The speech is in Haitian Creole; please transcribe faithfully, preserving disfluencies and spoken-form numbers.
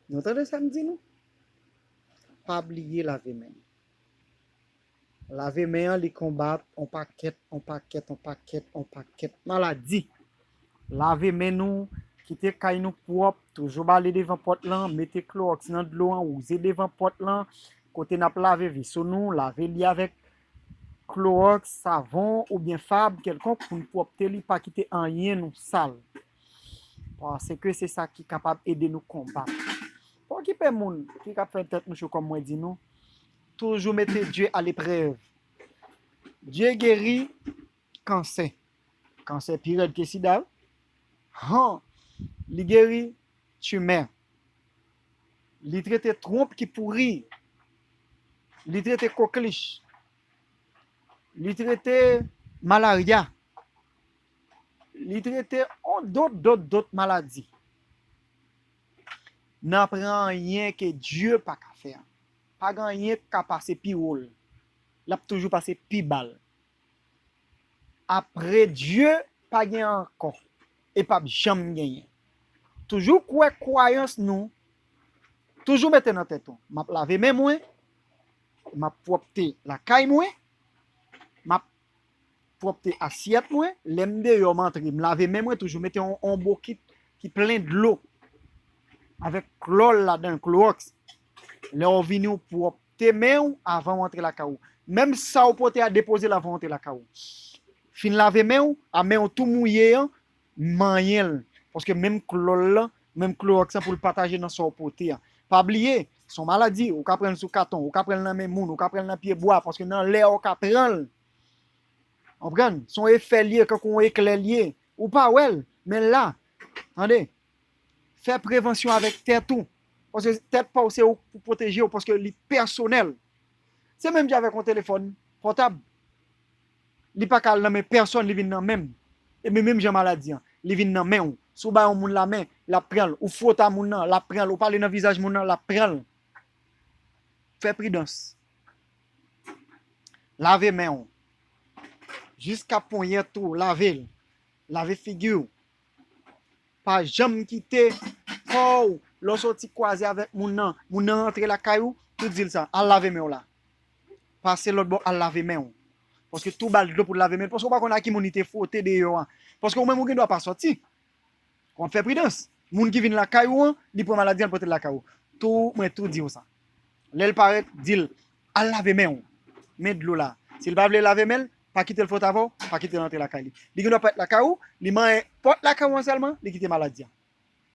Nou tande sa m di nou? Pa bliye lave men nou. Lave men an, li konbat on pakèt, on pakèt, on pakèt, on pakèt maladi. Lave men nou, kite kay nou pwòp, toujou bale devan pòt lan, mete klowòks nan dlo an, wouze devan pòt lan, kote n ap lave veso nou, lave li avèk klowòks, savon oubyen fab kèlkonk pou n pwòpte li, pa kite anyen nou sal. Paske se sa ki kapab ede nou konbat. Pa okipe moun ki ka fè tèt nou cho kòm mwen di nou. Toujou mete Dye a leprèv. Dye geri kansè. Kansè pi rèd ke sida. Han, li geri timè. Li trete twonp ki pouri. Li trete koklich. Li trete malarya. Li trete on dòt, dòt, dòt maladi. Nan pran anyen ke Dye pa ka fè. Pa gen anyen k ka pase pi wo l. L ap toujou pase pi ba l. Apre Dye, pa gen ankò. E p ap janm genyen. Toujou kwè kwayans nou. Toujou mete nan tèt ou, m ap lave men mwen, m ap pwòpte lakay mwen, m ap pwòpte asyèt mwen, lè m deyò m antre, m lave men mwen, toujou mete yon, yon bokit ki plen dlo avèk klò l ladan l, klowòks. Lè w vini, w pwòpte men w avan w antre lakay ou. Menm sa w pote a, depoze l avan w antre lakay ou. Fin lave men w, a men w tou mouye an, manyen l. Paske menm klò l lan, menm klowòks lan pou l pataje nan sa w pote a. Pa bliye, se yon maladi, ou ka pran l sou katon, ou ka pran l nan men moun, ou ka pran l nan pye bwa, paske nan lè a ou ka pran l. Konprann? Se yon efè l ye, kankou yon eklè l ye. Ou pa wè l, men l la. Tande? Fè prevansyon avèk tèt ou. Paske tèt pa w se ou pou pwoteje w, paske li pèsonèl. Se menm jan avèk yon telefòn pòtab. Li pa ka al nan men pèsòn, li vin nan men m. E men menm jan maladi an, li vin nan men w. Si w bay yon moun lamen, l ap pran l. Ou fwote a moun nan, l ap pran l. Ou pale nan vizaj moun nan, l ap pran l. Fè pridans. Lave men w. Jiska ponyèt ou, lave l. Lave figi w. Pa janm kite kò w, lè w soti kwaze avèk moun nan, moun nan rantre lakay ou, tou di l sa, al lave men w la. Pase lòt bò, al lave men w. Paske tou ba l dlo pou l lave men l, paske w pa konn a ki moun li te fwote deyò a. Paske ou menm ou gen dwa pa sòti. W ap fè pridans. Moun ki vin lakay ou an, li pran maladi an, li pote l lakay ou. Tou, mwen tou di w sa. Lè l parèt, di l, al lave men w. Men dlo la. Si l pa vle lave men l, pa kite l fwote avè w, pa kite l antre lakay li. Li gen dwa parèt lakay ou, li manyen pòt lakay ou an sèlman, li kite maladi an.